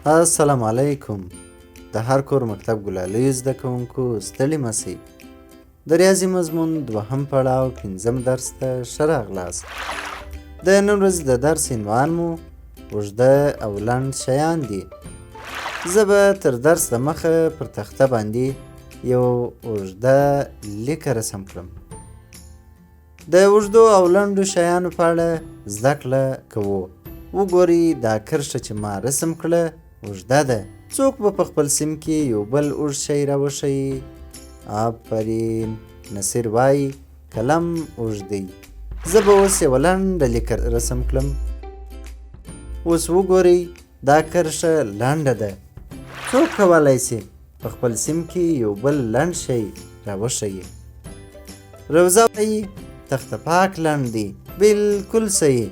السلام علیکم د هر کور مکتب ګلالیو زده کوونکو ستړي مه سئ. د ریاضي مضمون دوهم پړاو پنځم درس ته ښه راغلاست. د نن ورځې د درس عنوان مو اوږده او لنډ شیان دي. زه به تر درس د مخه پر تخته باندې یو اوږده لیکه رسم کړم. د اوږدو او لنډو شیانو په اړه زده کړه کوو. وګورئ دا کرښه چې ما رسم کړه اوږده ده. څوک به په خپل سیم کې یو بل اوږد شی راوښیي؟ آفرین، نصیر وایي قلم اوږد دی. زه به اوس یوه لنډه لیکه رسم کړم. اوس وګورئ دا کرښه لنډه ده. څوک کولای شي په خپل سیم کې یو بل لنډ شی راوښیي؟ روزه وایي تخته پاک لنډ دی. بالکل صحیح.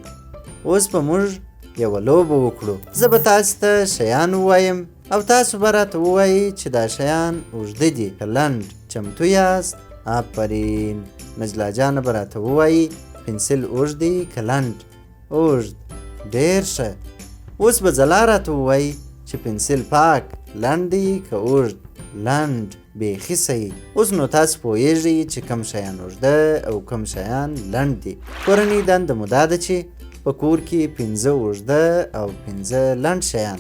اوس به موږ یوه لوبه وکړو. زه به تاسو ته شیان ووایم او تاسو به راته ووایئ چې دا شیان اوږده دي که لنډ. چمتو یاست؟ آفرین. نجلا جانه به راته ووایي پنسل اوږد دی که لنډ؟ اوږد. ډېر ښه. اوس به ځلا راته ووایي چې پنسل پاک لنډ دی که اوږد؟ لنډ. بیخي صحیح. اوس نو تاسو پوهیږئ چې کوم شیان اوږده او کوم شیان لنډ دي. کورنۍ دنده مو دا ده چې په کور کې 5 اوږده او 5 لنډ شیان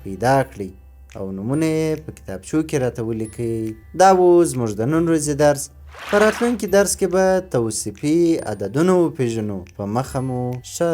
پیدا کړئ او نومونه یې په کتابچو کې راته ولیکئ. دا و زموږ د نن ورځې درس. په راتلونکي درس کې به توصیفي عددونه وپېژنو. په مخه مو ښه.